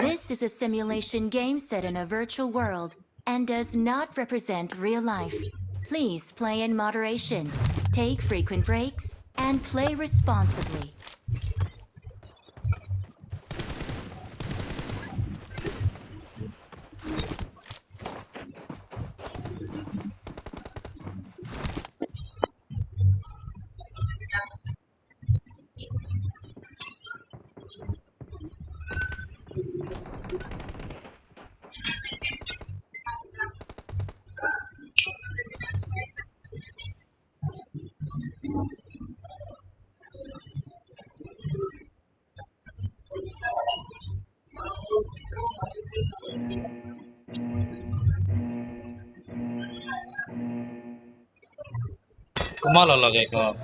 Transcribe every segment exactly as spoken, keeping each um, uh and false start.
This is a simulation game set in a virtual world and does not represent real life. Please play in moderation, take frequent breaks, and play responsibly. Komat lo lake ko?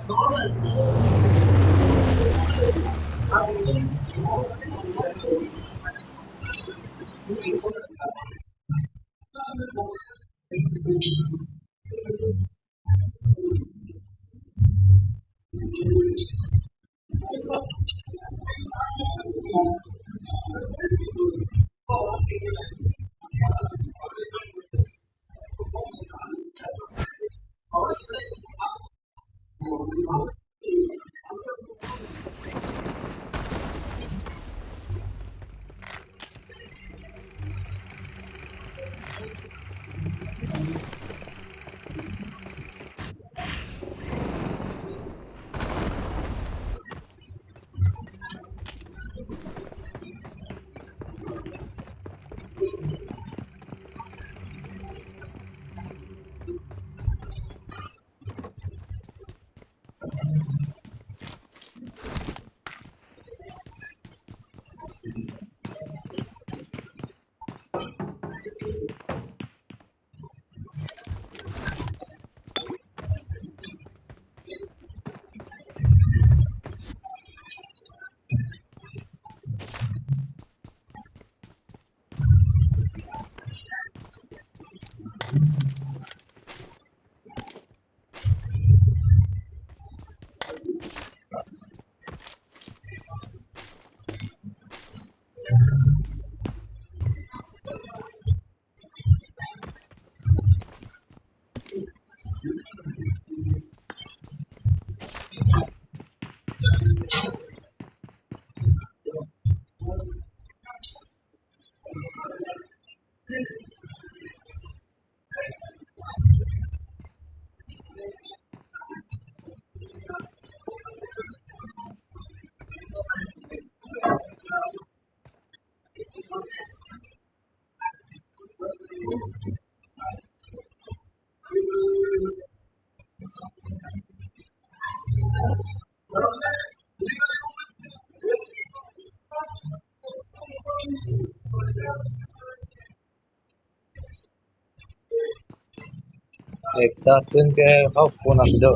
Ekta team ke hau puna sido.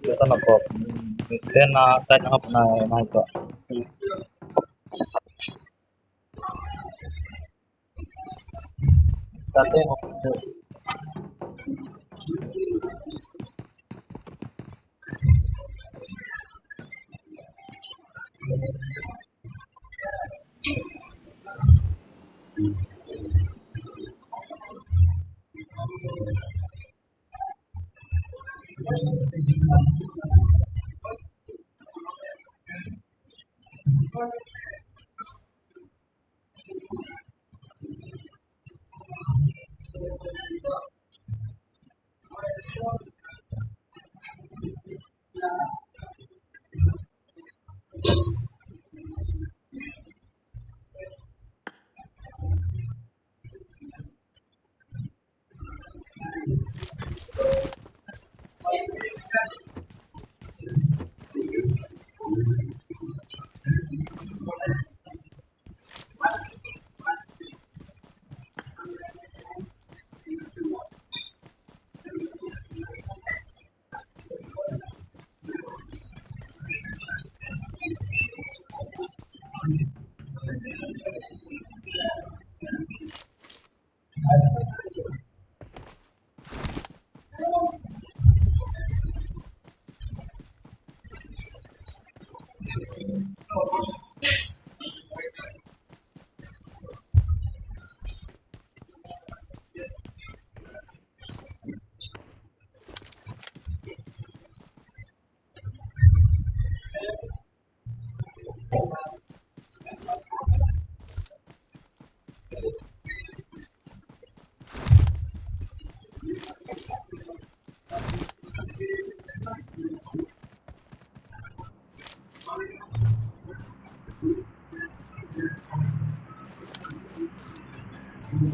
Biasa nokok. Stand na side na puna na ko. Ekta team hau sido.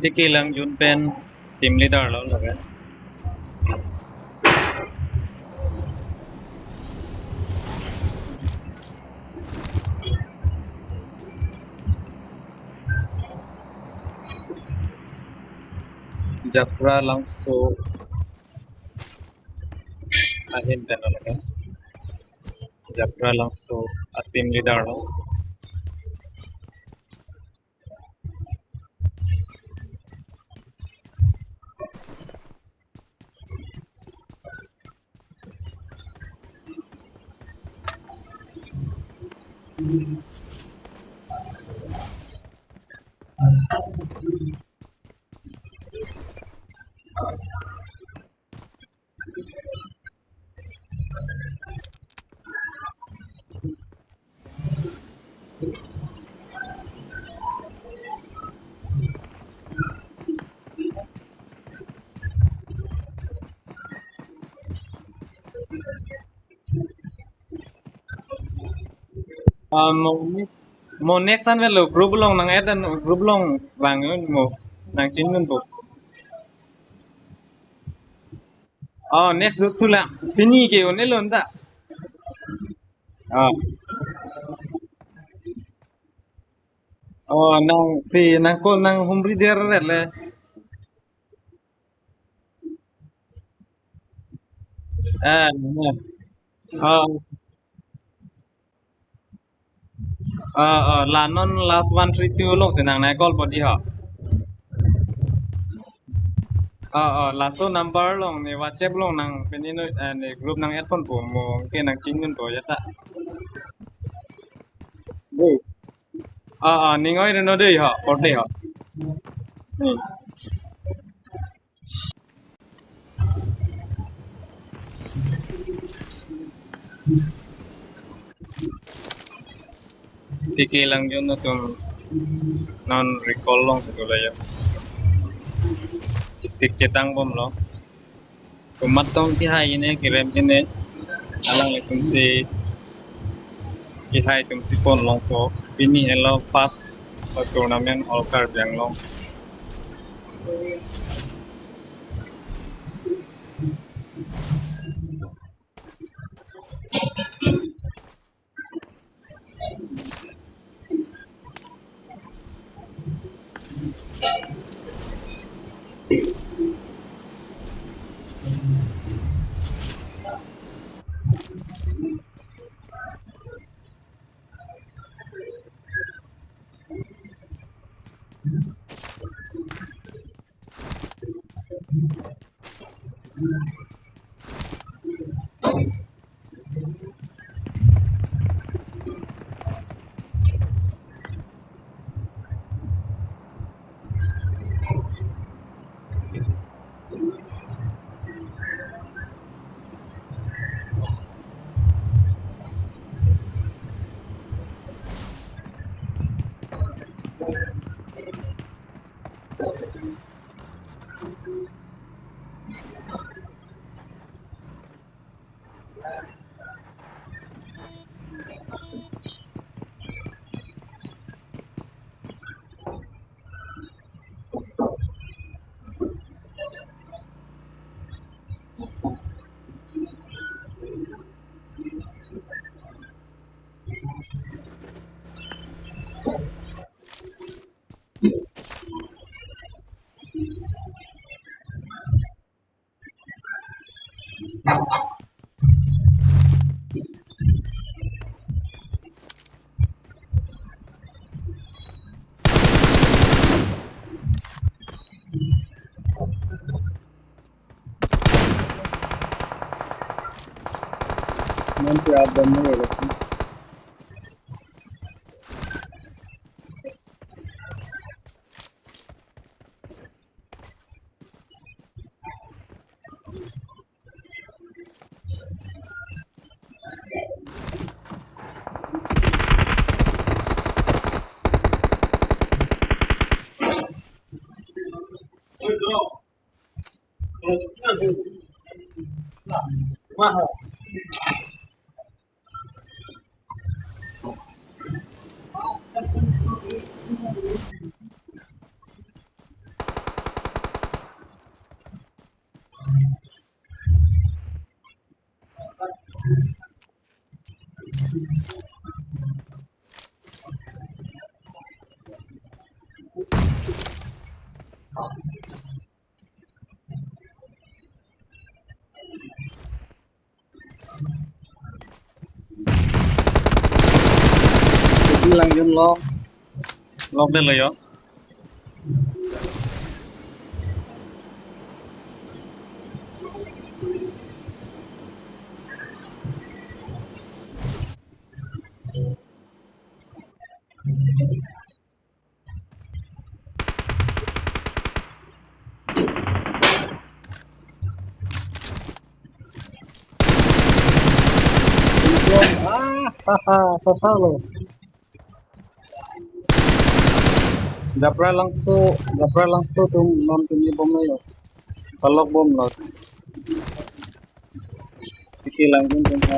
Tiki Langjun pen team leader lo lake. Japra Langso ahin pen lo lake. Japra Langso a team leader lo. Ah, mo, mo next an velo group along nang add an group along vang yun mo nang chin yun po. Oh, next group thu lang. Pini ke un-e lo ta. Oh. Oh, nang si nang call nang humri der ret le. Ah, ah. Oh. Ah, ah, la non last one three two along si nang nai call po di ha. Ah, ah, laso number along ne WhatsApp along nang pini no, eh, ne group nang add ponpo mo ke nang chin yun po ya ta. Bu. Ah, ah, ning oi reno dei ha, por dei ha. Hmm. Tiki Langjun atum non recall long si tu la ya. Isik chetang bom lo. Komat tong kehai ne kerem kene alanglitum si kehai atum si pon longpo. Pini helo first tournament All Karbi Anglong. Nanti abang ni ya. Chekki lang jun lok. Lok de lo yo. Ah, ha, ha, sasalo. Japra Langso, Japra Langso atum non atum ni bom na yo. Palok bom lo. Chekki lang jun atum ha.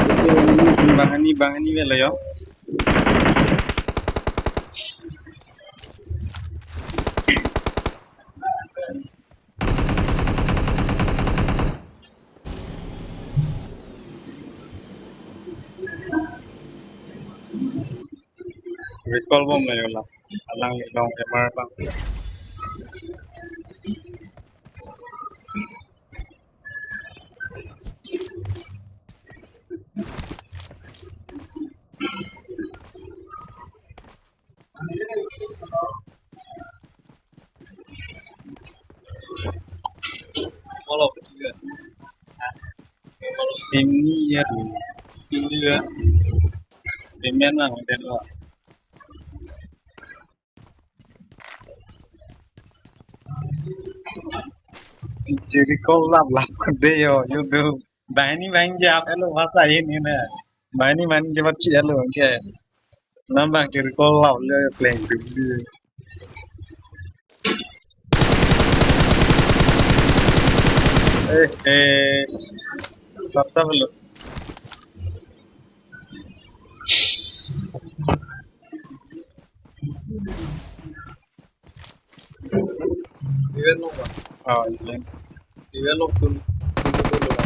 Chekki lang jun atum banghini, banghini avelo yo. Recall bom na yo la. Alang long MR bang. Kalau kecil. Tim ni ya. Tim ni ya. Tim ni na, tim ni. Chiri call lap lap kode yo, yo do. Banghini banghini jap elo basa ini na. Banghini banghini jap chi elo ke. Nang bang chiri call lap le playing dum di. Eh, eh. Sap sap lo. Event lok ba? Ah, event. Event lok sun. Sun betul lo ba?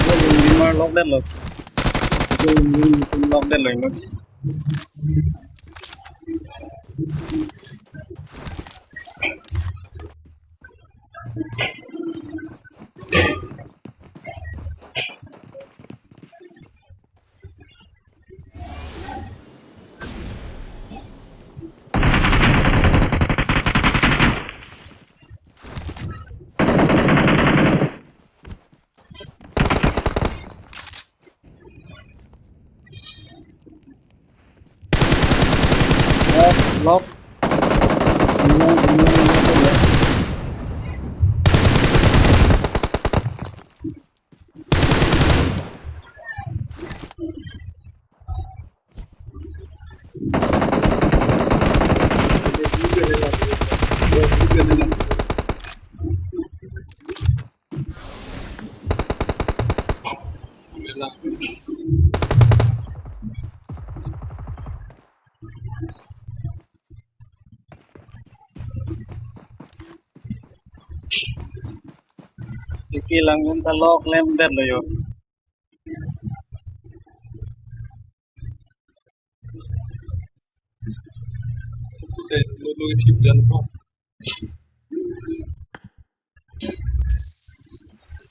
Lo lima lok det lo. Lo lima lok det lo ini. Lok, lok. Chekki lang jun ta lok lem det lo yo.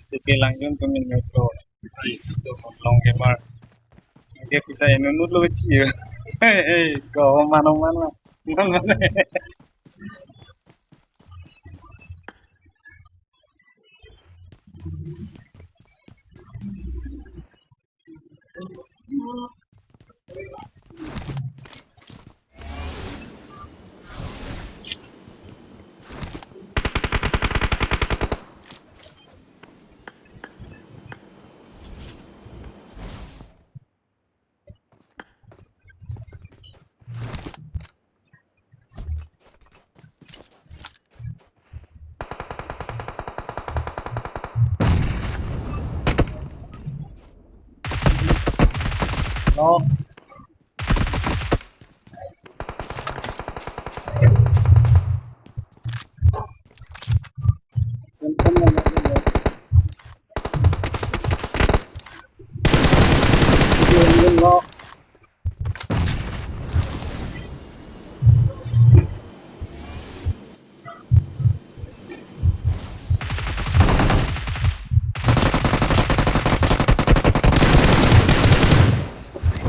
Chekki lang jun atum in metro. Long gamer. Oke, kita inut lo kecil. Hey, hey, kau mana mana. Mana mana. Lo.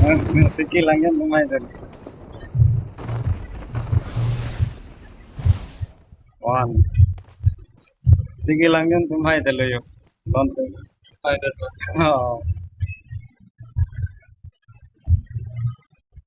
Tiki Langjon atum hai dolo. One. Tiki Langjon atum hai dolo yo. Don atum. Hai dolo. Oh.